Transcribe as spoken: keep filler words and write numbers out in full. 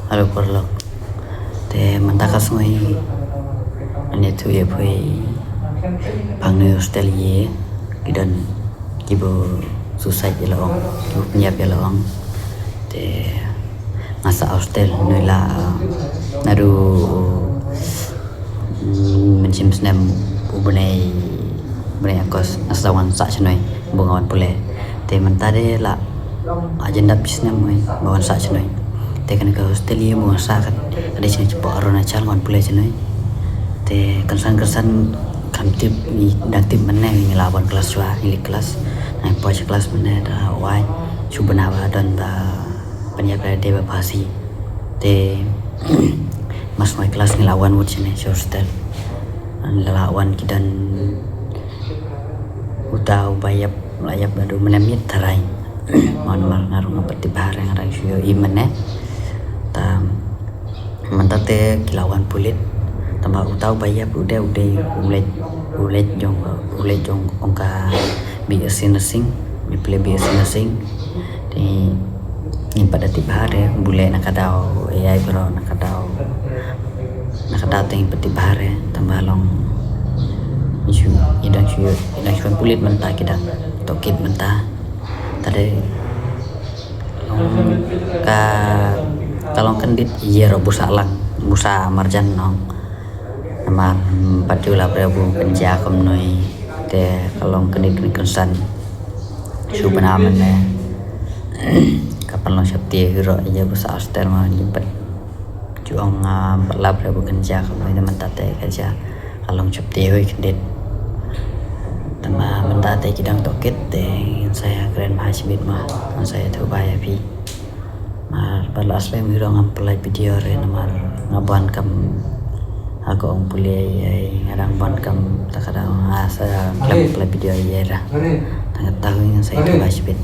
Hello paralok. Te mynta ka sngi ane tu ye pui pang ni hostel ye ki don ki bu suicide ye long, ki bu pynïap ye long. Te nga sah hostel nui la naru mynshem snem u bnai bnai August nga sah wan sah shnoi bu nga wan pule. Te mynta de la agenda business mai ba wan sah shnoi. Te kane ka hostel ye ba wan sah ka dei shnoi chipo Arunachal wan pule shnoi. Te kynsan kynsan kam tip ni dang tip mynne ni la wan klas chwa ni klas. Nang poi klas mynne da wai chu bna ba don ba pynïap ka dei ba phasi. Te mas mai klas ni la wan wut shnoi hostel. La wan ki don uta uba ïap la ïap da du mene mit tarai. Mon mar ngar nga pati bahar nga rang shuyo i mene. Ta mynta te ki la wan pulit. Tamba uta uba ïap ude ude ulet ulet jong ulet jong ong ka bi asin asing ni pele bi asin asing. Te ngim pat da tip bahar bule na ka daw ai bro na ka daw na ka daw te ngim pat tip bahar tamba long isu idang shu idang shu pulit mynta ki dang tokit mynta. Tade long ka ka long kendit ye ro busa lang busa marjan nong. Namar pat ju la pre bu kynja kumnoi te ka long kendit ni kynsan. Shu bna mynne ka pan long shapti hiro ye busa hostel ma ni pat. Ju ong pat la pre bu kynja kumnoi te mynta te ka ja ka long shapti hoi kendit. Tama mynta te ki dang tokit te sa ya kren ma shibit ma sa ya thu ba ya phi. Mar ba la slem hiro ngam pynlait video re namar nga ban kam ha ka ong pule ai nga dang ban kam ta ka dang nga sa klem pynlait video ye ra. Tang ta hu ngam sa itu ba shibit.